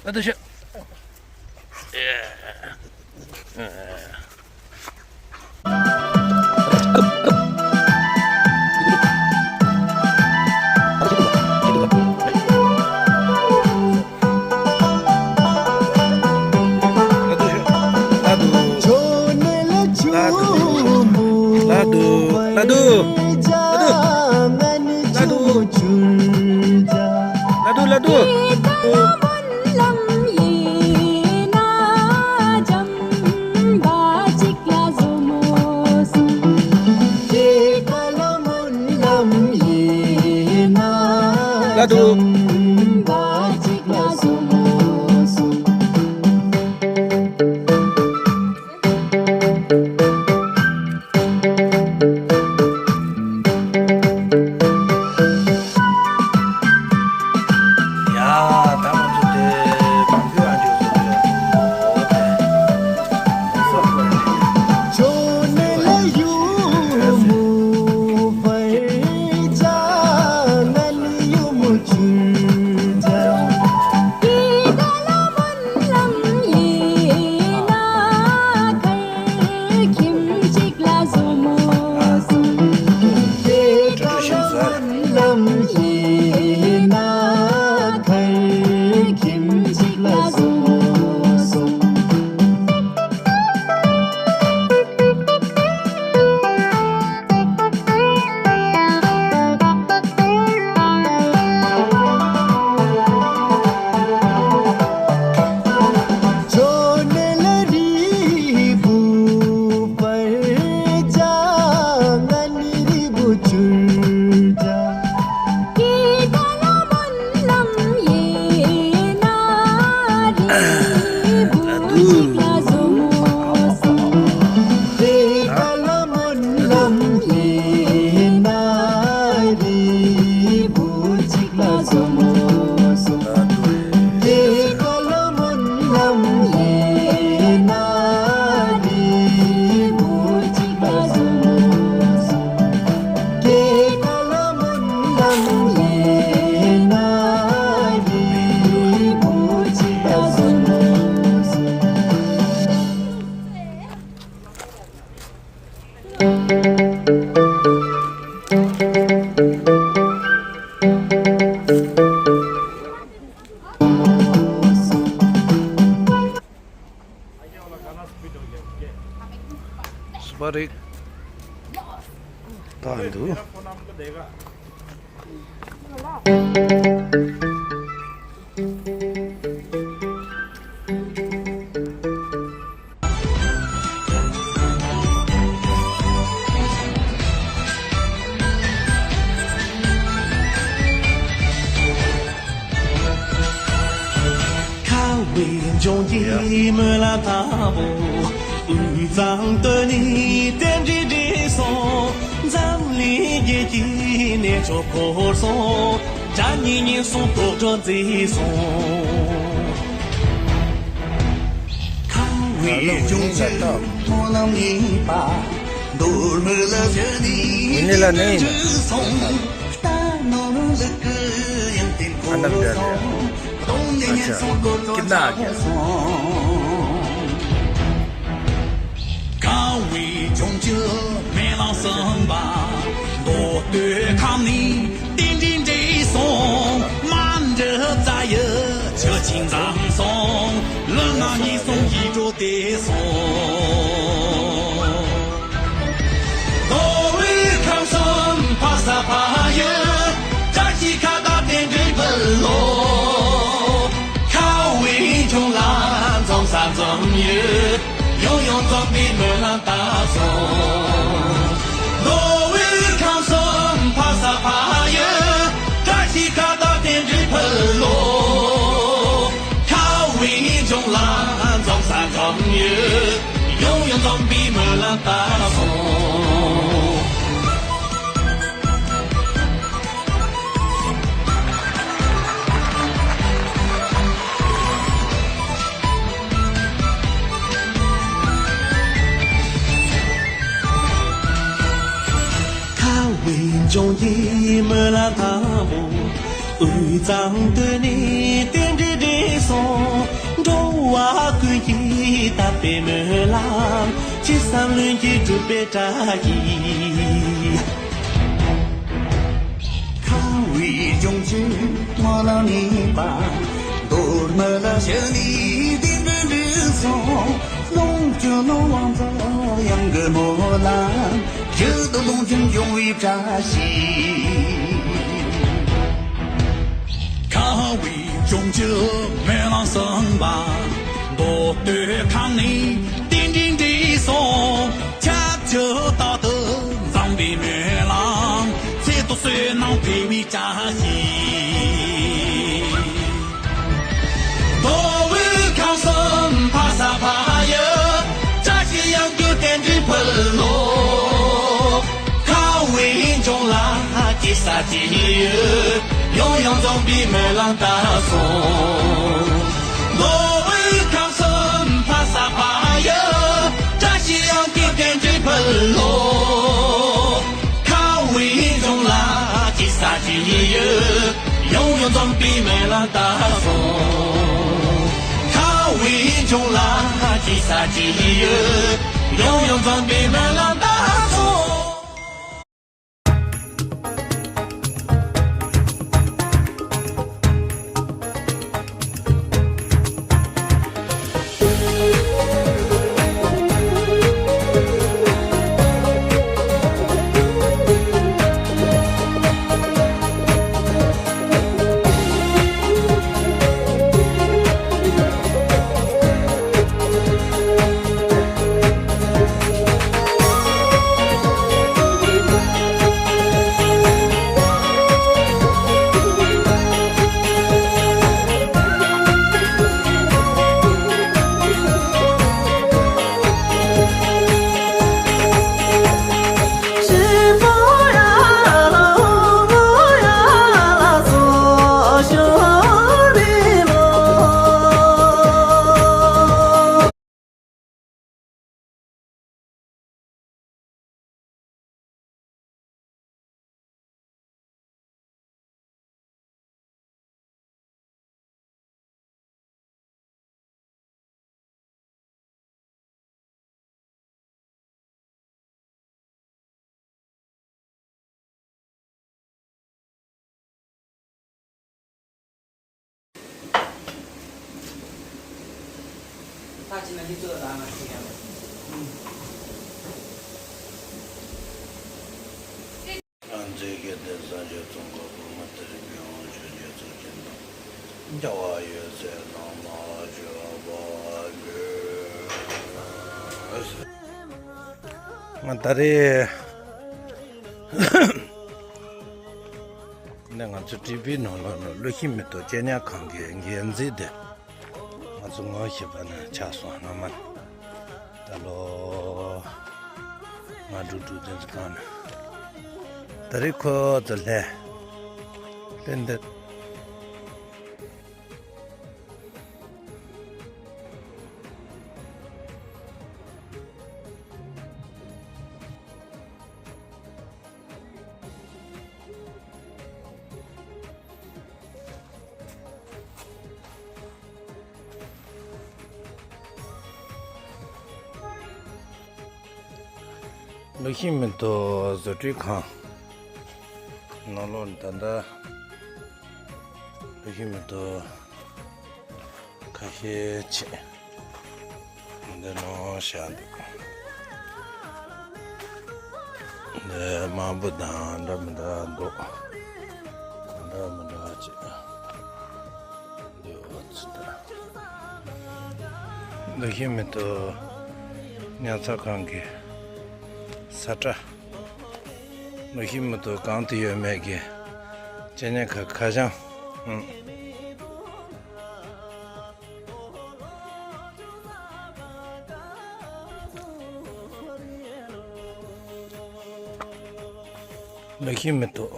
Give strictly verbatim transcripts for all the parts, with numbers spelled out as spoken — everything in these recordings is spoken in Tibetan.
ཨ་ཏི་ཤ། ལ་དུ། སུ་པ་རིག་ད་འདུག་ཁ་བའི་ལྗོངས་ཀྱི་སྨོན་ལམ་དང་པོ། དབུས་གཙང་སྟོད་ནས་རྟེན་འབྲེལ་འགྲིག་སོང་། འཛམ་གླིང་རྒྱལ་གྱི་གནས་མཆོག་འཁོར་སོང་། དགྲ་གཉེན་ཉེན་སོང་། དོག་སྒྲོན་མཛེས་སོང་། ཁ་བའི་ལྗོངས་ཀྱི་སྨོན་ལམ་ཡིན་པ། མདོ་སྨད་ལ་བྱོན་ནས་རྟེན་འབྲེལ་འགྲིག་སོང་། རྟ་ནོར་ལུག་གི་ཡོན་ཏན་འཁོར་སོང་། གདོང་ནས་ཉེན་སོང་། དོག་སྒྲོན་མཛེས་སོང་། ཁ་བའི་ལྗོངས་ཀྱི་སྨོན་ལམ་གསུམ་པ། མདོ་སྟོད་ཁམས་ནས་རྟེན་འབྲེལ་འགྲིག་སོང་། རྨ་འབྲི་རྩ་ཡི་ཆུ་ཆེན་འཛོམས་སོང་། ལུང་ནག་ཉེན་སོང་། ཡིད་འཕྲོག་བདེ་སོང་། མདོ་དབུས་ཁམས་གསུམ་ཕ་ས་ཕ་ཡུལ། བཀྲ་ཤིས་ཁ་བརྡ་རྟེན་འབྲེལ་ཕུལ་ལོ། ཁ་བའི་ལྗོངས་ལ་འཛོམས་ས་འཛོམས་ཡུལ། ཡང་ཡང་འཛོམས་པའི་སྨོན་ལམ་བཏབ་སོང་། མདོ་དབུས་ཁམས་གསུམ་ཕ་ས་ཕ་ཡུལ། བཀྲ་ཤིས་ཁ་བརྡ་རྟེན་འབྲེལ་ཕུལ་ལོ། ཁ་བའི་ལྗོངས་ལ་འཛོམས་ས་འཛོམས་ཡུལ། ཡང་ཡང་འཛོམས་པའི་སྨོན་ལམ་བཏབ་སོང་། ཁ་བའི་ལྗོངས་ཀྱི་སྨོན་ལམ་དང་པོ། དབུས་གཙང་སྟོད་ནས་རྟེན་འབྲེལ་འགྲིག་སོང་། འགྲོ་བ་ཀུན་གྱི་དད་པའི་སྨོན་ལམ། ཅི་བསམ་ལྷུན་གྱིས་འགྲུབ་པའི་བཀྲ་ཤིས། ཁམས་དབུས་ལྗོངས་ཀྱི་སྨོན་ལམ་ཡིན་པ། མདོ་སྨད་ལ་བཞུགས་ནས་རྟེན་འབྲེལ་འགྲིག་སོང་། ལོངས་སྤྱོད་ནོར་དབང་འཛོམས་གཡང་གི་སྨོན་ལམ། རྒྱུད་དུ་ལོངས་སྤྱོད་འབྱུང་བའི་བཀྲ་ཤིས། ཁམས་དབུས་ལྗོངས་ཀྱི་སྨོན་ལམ་གསུམ་པ། མདོ་སྟོད་ཁམས་ནས་རྟེན་འབྲེལ་འགྲིག་སོང་། ཆབས་ཅིག་རྟག་ཏུ་འཛོམས་པའི་སྨོན་ལམ། ཚེ་ཐོག་བསོད་ནམས་འཕེལ་བའི་བཀྲ་ཤིས། མདོ་དབུས་ཁམས་གསུམ་ཕ་ས་ཕ་ཡུལ། བཀྲ་ཤིས་གཡང་རྒྱུད་རྟེན་འབྲེལ་ཕུལ་ལོ། ཁམས་དབུས་ལྗོངས་ལ་ཅི་ཟེར་ཅི་ཡོད། ཡང་ཡང་འཛོམས་པའི་སྨོན་ལམ་བཏབ་སོང་། མདོ་དབུས་ཁམས་གསུམ་ཕ་ས་ཕ་ཡུལ། བཀྲ་ཤིས་གཡང་རྒྱུད་རྟེན་འབྲེལ་ཕུལ་ལོ། ཁམས་དབུས་ལྗོངས་ལ་ཅི་ཟེར་ཅི་ཡོད། ཡང་ཡང་འཛོམས་པའི་སྨོན་ལམ་བཏབ་སོང་། ཁམས་དབུས་ལྗོངས་ལ་ཅི་ཟེར་ཅི་ཡོད། ཡང་ཡང་འཛོམས་པའི་སྨོན་ལམ་བཏབ་སོང་། ད་ཅི་ན་འདི་ཚོ་ལ་ང་ཞིག་ཡང་། ཨ་མཛེས་དགེ་ལྡན་སངས་རྒྱས་ཙོང་ཁ་པུར་མ་དེ་རིང་མི་དབང་ཆོས་རྒྱལ་གཙུག་གི་ནང་རྒྱལ་བ་ཡོད་ཚད་ནང་མ་བརྗོད་པར་འབུལ། ང་ད་རེས་ནས་ང་ཚོ་ཀྲི་པིའི་ནང་ལོགས་ནས་ཀླུ་ཤིང་མེ་ཏོག་གཅེས་ཉར་ཁང་གི་འགན་འཛིན་དེ། ང་ཚོ་ངོ་ཤེས་པ་ནས་ཆགས་སོང་། སྔ་མ་ད་ལོ་ང་དྲུག་དྲུག་བདུན་ཙམ་གོང་ནས། ད་རེས་ཁོ་ཚོ་ལྷན་ལྷན་འདི། ཀླུ་ཤིང་མེ་ཏོག་བཟོ་སྐྲུན་ཁང་ནང་ལོགས་ད་ལྟ་ཀླུ་ཤིང་མེ་ཏོག་ཁ་ཤས་ཅིག་འདི་ནང་བཞག་འདུག་འདི་དམར་པོ་དང་འདྲ་མི་འདྲ་འདུག་འདྲ་མི་འདྲ་ཅིག་འདི་འོ་ཙི་ད། ཀླུ་ཤིང་མེ་ཏོག་ཉར་ཚགས་ཁང་གི་ས་ཁྲ། ཀླུ་ཤིང་མེ་ཏོག་གང་དུ་ཡོད་མེད་ཀྱི་གཅེས་ཉར་ཁང་ཁ་བྱང་། ཨང་། ཀླུ་ཤིང་མེ་ཏོག་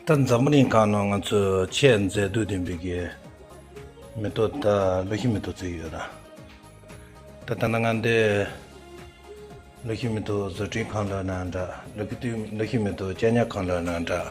ད་འཛམ་བུ་གླིང་སྒང་ནང་ང་ཚོས་ཆེས་མཛེས་སྡུག་ལྡན་པའི་གི་མེ་ཏོག་ད་ཀླུ་ཤིང་མེ་ཏོག་བརྩི་གི་ཡོད་ར། ད་ད་ནང་ང་འདི་ཀླུ་ཤིང་མེ་ཏོག་བཟོ་སྐྲུན་ཁང་ལབ་ན་འདྲ། ཀླུ་ཤིང་ཀླུ་ཤིང་མེ་ཏོག་གཅེས་ཉར་ཁང་ལབ་ན་འདྲ།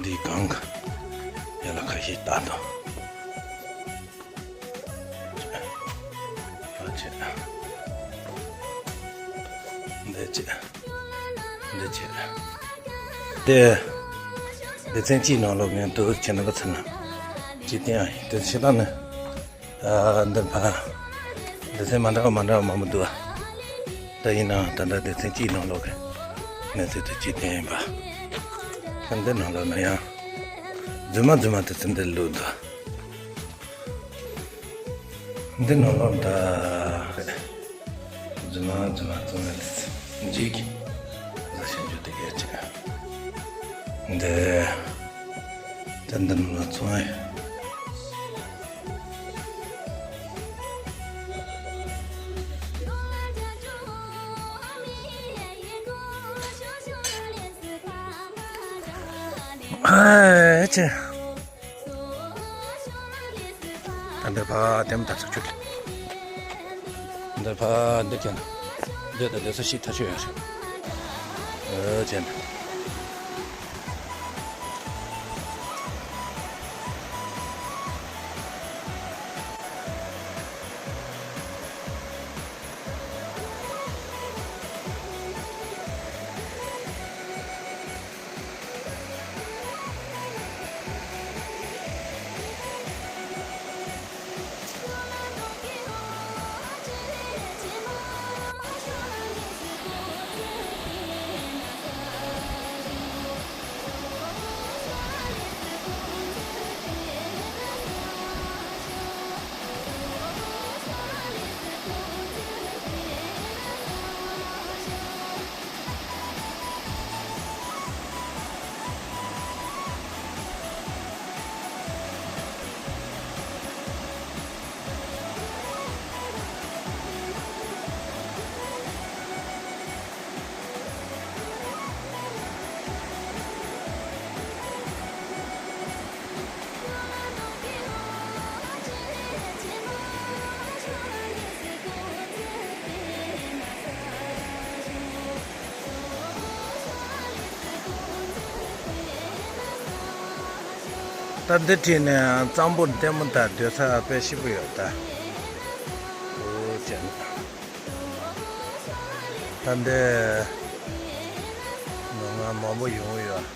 འདི་གང་ག་ཡ་ལ་ཁ་ཤས་ལྟ་དང་། འདི་ཅི། འདི་ཅི། དེ། སྡེ་ཚན་གཅིག་ནང་ལོགས་ངས་འདུག་བྱས་ན་བ་ཚུན་ན། ཅི་བསྟན་ཨ་ཡིན་དེ་ཕྱི་ལ་ནི། ཨ། འདིར་ཕ། སྡེ་ཚན་མ་འདྲ་བ་མ་འདྲ་བ་མང་པོ་འདུག་ཨ། ད་ཡིན་ནའང་ད་ལྟ་སྡེ་ཚན་གཅིག་ནང་ལོགས་ཀྱི་གནས་ཚུལ་དེ་གཅིག་བསྟན་ཡིན་པ། ད་འདི་ནང་ལོགས་ན་ཡང་རྫུན་མ་རྫུན་མ་དེ་ཚོ་འདིར་བླུགས་འདུག་འདི་ནང་ལོགས་ད་རྫུན་མ་རྫུན་མ་རྫུན་མ་དེ་ཚོ་འཇིག་གི་ཟ་ཞིང་རྒྱུ་དེ་གས་ཅིག་འདི་ད་འདི་ནང་ལོགས་ཚོང་ཡིན། ཨ་ཅེ། ད་འདིར་ཕ་དེམ་ད་ཚོ་ཆུ་གི་འདིར་ཕ་འདི་ཀྱང་འདི་ད་འདི་ས་ཤི་ཐ་ཆུ་ཡོད་རེད། ཨ་ཅེ། ད་འདི་བྲིས་ནས་གཙང་པོ་ལྟད་མོ་དང་སྡོད་ས་དཔེ་ཞིབ་པོ་ཡོད་ད། འོ་ཅན། ད་འདི་ནང་ང་མང་པོ་ཡོང་ཡོད།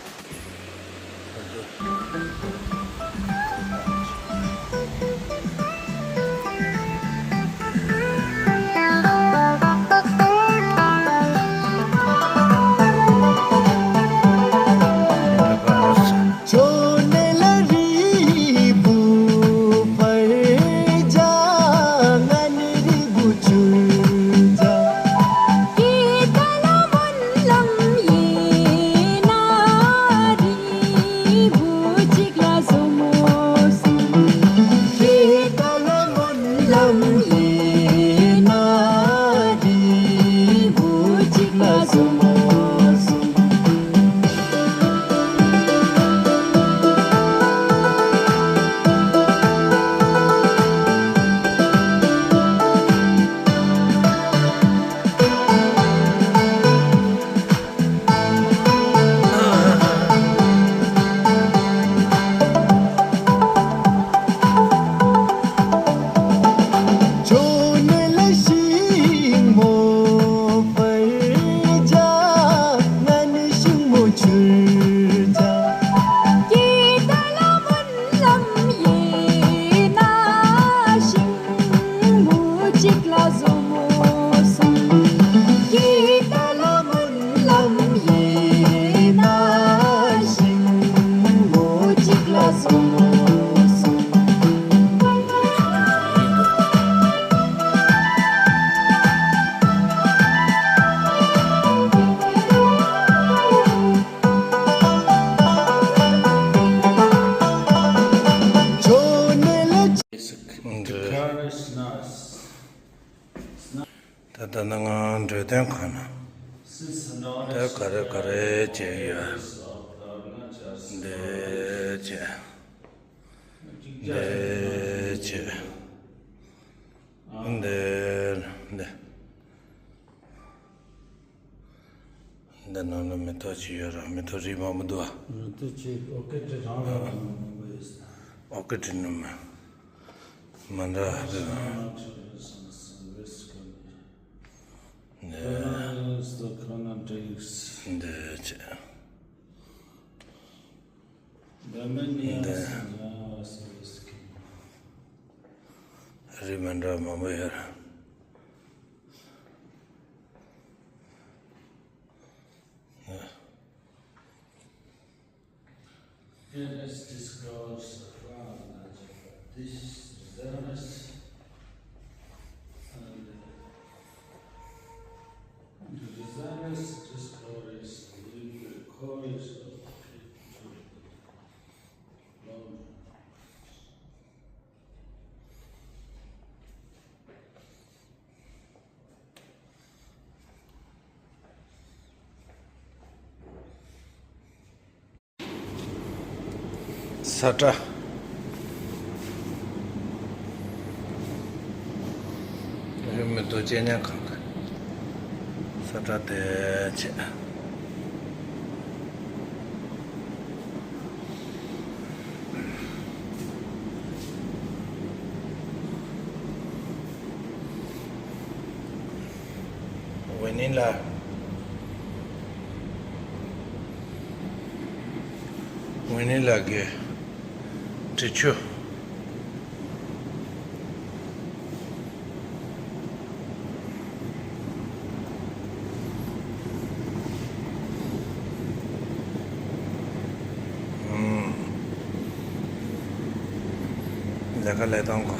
ད་ལྟ་ན་ང་འགྲོ་དོན་གང་ན། ད་ག་རེ་ག་རེ་བྱས་ཡོད། འདི་བྱས། འདི་བྱས། འདི་འདི། འདི་ནང་ལ་མེ་ཏོག་ཅིག་ཡོད་ར། མེ་ཏོག་རིགས་མང་པོ་འདུག་ཨ། མེ་ཏོག་ཅིག་ཨོ་ཀེ་ཏྲི་རང་རང་གི་མང་པོ་ཡོད་ས། ཨོ་ཀེ་ཏྲི་ནི་མ་མ་འདྲ་རེད། འདི་འདི་ཅི། འདི་རིགས་མ་འདྲ་མང་པོ་ཡོད་ར། It is disclosed from the Japanese designers, and the designers discoveries in the course of ས་ཁྲ། རིང་མི་འདུག་གཅེས་ཉལ་ཁང་གི་ས་ཁྲ་དེ་བྱས། ཝེ་ནི་ལ། ཝེ་ནི་ལ་གི་དྲི་ཆུ། ལས་ཀ་ལས་སྟངས་གོ།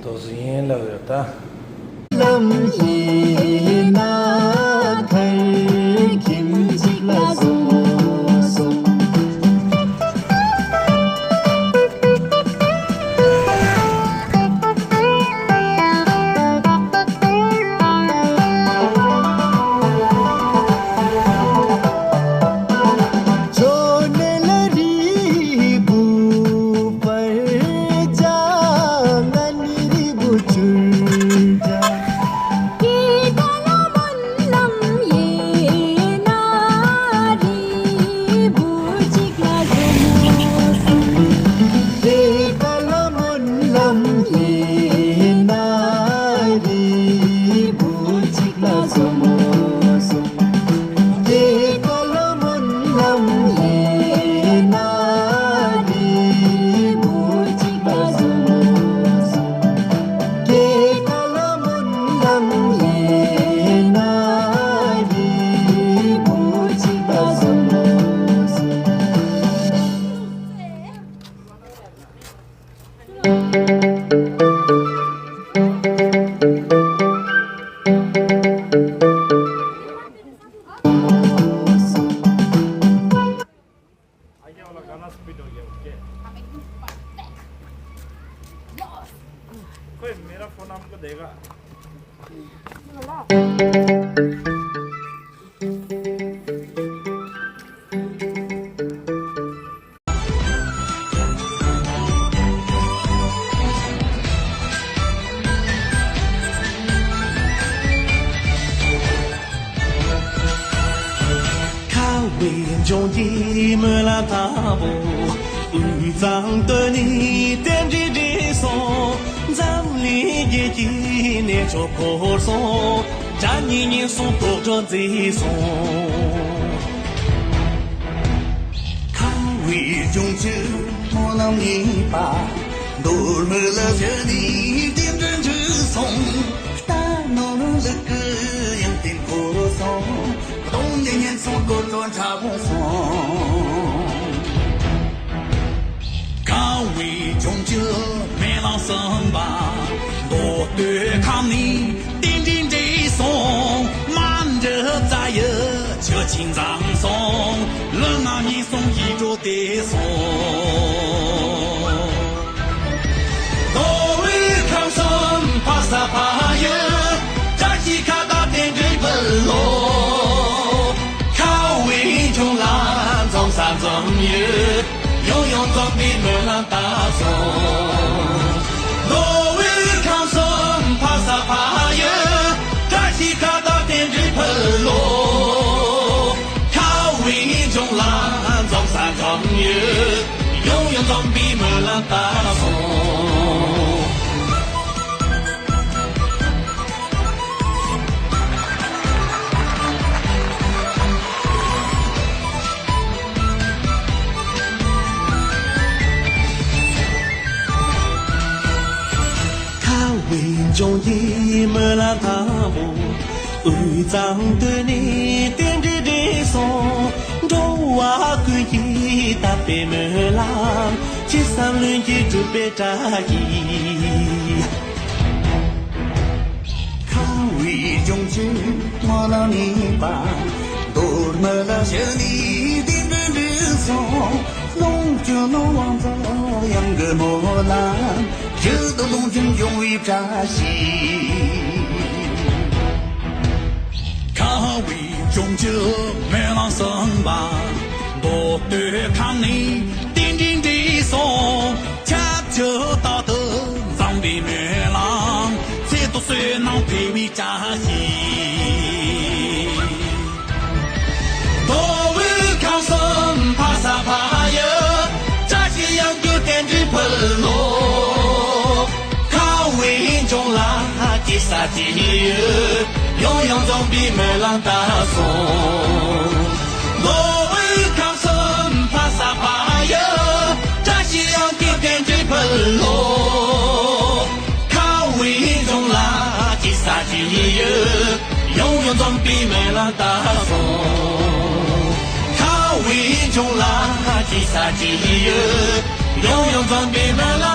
ཏོག་ཙམ་ཡིན་ལབ་ཡོད་ད། ལམ་ཡིན་ན་ཁར་ཁྱིམ་གཅིག་ལ་བཟུང་སོང་། བའི་ལྗོངས་ཀྱི་སྨོན་ལམ་དང་པོ། དབུས་གཙང་སྟོད་ནས་རྟེན་འབྲེལ་འགྲིག་སོང་། འཛམ་གླིང་རྒྱལ་གྱི་གནས་མཆོག་བོར་སོང་། དགྲ་གཉེན་ཉེན་སོང་། དོག་དྲག་མཛེས་སོང་། ཁམས་པའི་ལྗོངས་ཀྱི་སྨོན་ལམ་གཉིས་པ། མདོ་སྨད་ལ་བཞུགས་ནས་རྟེན་འབྲེལ་འགྲིག་སོང་། རྟ་ནོར་ལུག་གི་ཡོན་ཏན་བོར་སོང་། གདོང་ནས་ཉེན་སོང་། དོག་དྲག་འཁྲབ་སོང་། ཁམས་པའི་ལྗོངས་ཀྱི་སྨོན་ལམ་གསུམ་པ། མདོ་སྟོད་ཁམས་ནས་རྟེན་འབྲེལ་འགྲིག་སོང་། མ་འདྲི་རྩ་ཡི་ཆུ་ཆེན་འཛོམས་སོང་། ལུས་ངག་ཉེན་སོང་། ཡིད་འགྲོ་བདེ་སོང་། མདོ་དབུས་ཁམས་གསུམ་ཕ་ས་ཕ་ཡུལ། བཀྲ་ཤིས་ཁ་བཏགས་རྟེན་འབྲེལ་ཕུལ་ལོ། ཁམས་པའི་ལྗོངས་ལ་འཛོམས་ས་འཛོམས་ཡུལ། ཡང་ཡང་འཛོམས་པའི་སྨོན་ལམ་བཏབ་སོང་། མདོ་དབུས་ཁམས་གསུམ་ཕ་ས་ཕ་ཡུལ། བཀྲ་ཤིས་ཁ་བཏགས་རྟེན་འབྲེལ་ཕུལ་ལོ། ཁམས་པའི་ལྗོངས་ལ་འཛོམས་ས་འཛོམས་ཡུལ། ཡང་ཡང་འཛོམས་པའི་སྨོན་ལམ་བཏབ་སོང་། ཁམས་པའི་ལྗོངས་ཀྱི་སྨོན་ལམ་དང་པོ། དབུས་གཙང་སྟོད་ནས་རྟེན་འབྲེལ་འགྲིག་སོང་། འགྲོ་བ་ཀུན་གྱི་དད་པའི་སྨོན་ལམ། ཅི་བསམ་ལྷུན་གྱིས་འགྲུབ་པའི་བཀྲ་ཤིས། ཁམས་པའི་ལྗོངས་ཀྱི་སྨོན་ལམ་གཉིས་པ། མདོ་སྨད་ལ་བཞུགས་ནས་རྟེན་འབྲེལ་འགྲིག་སོང་། ལོངས་སྤྱོད་ནི་དབང་མཛོད་དབྱངས་ཀྱི་སྨོན་ལམ། ཡིད་དུ་ལོངས་སྤྱོད་འབྱུང་བའི་བཀྲ་ཤིས། ཁམས་པའི་ལྗོངས་ཀྱི་སྨོན་ལམ་གསུམ་པ། མདོ་སྟོད་ཁམས་ནས་རྟེན་འབྲེལ་འགྲིག་སོང་། ཁྱབ་བྱ་རྟག་ཏུ་འཛོམས་པའི་སྨོན་ལམ། ཚེ་ཐུབ་བསོད་ནམས་འཕེལ་བའི་བཀྲ་ཤིས། མདོ་དབུས་ཁམས་གསུམ་ཕ་ས་ཕ་ཡུལ། བཀྲ་ཤིས་དབྱངས་ཀྱི་རྟེན་འབྲེལ་ཕུལ་ལོ། ཁམས་པའི་ལྗོངས་ལ་སྐྱེ་ས་སྐྱེ་ཡུལ། ཡང་ཡང་འཛོམས་པའི་སྨོན་ལམ་བཏབ་སོང་། མདོ་དབུས་ཁམས་གསུམ་ཕ་ས་ཕ་ཡུལ། བཀྲ་ཤིས་དབྱངས་ཀྱི་རྟེན་འབྲེལ་ཕུལ་ལོ། ཁམས་པའི་ལྗོངས་ལ་སྐྱེ་ས་སྐྱེ་ཡུལ། ཡང་ཡང་འཛོམས་པའི་སྨོན་ལམ་བཏབ་སོང་། ཁམས་པའི་ལྗོངས་ལ་སྐྱེ་ས་སྐྱེ་ཡུལ། ཡང་ཡང་འཛོམས་པའི་སྨོན་ལམ།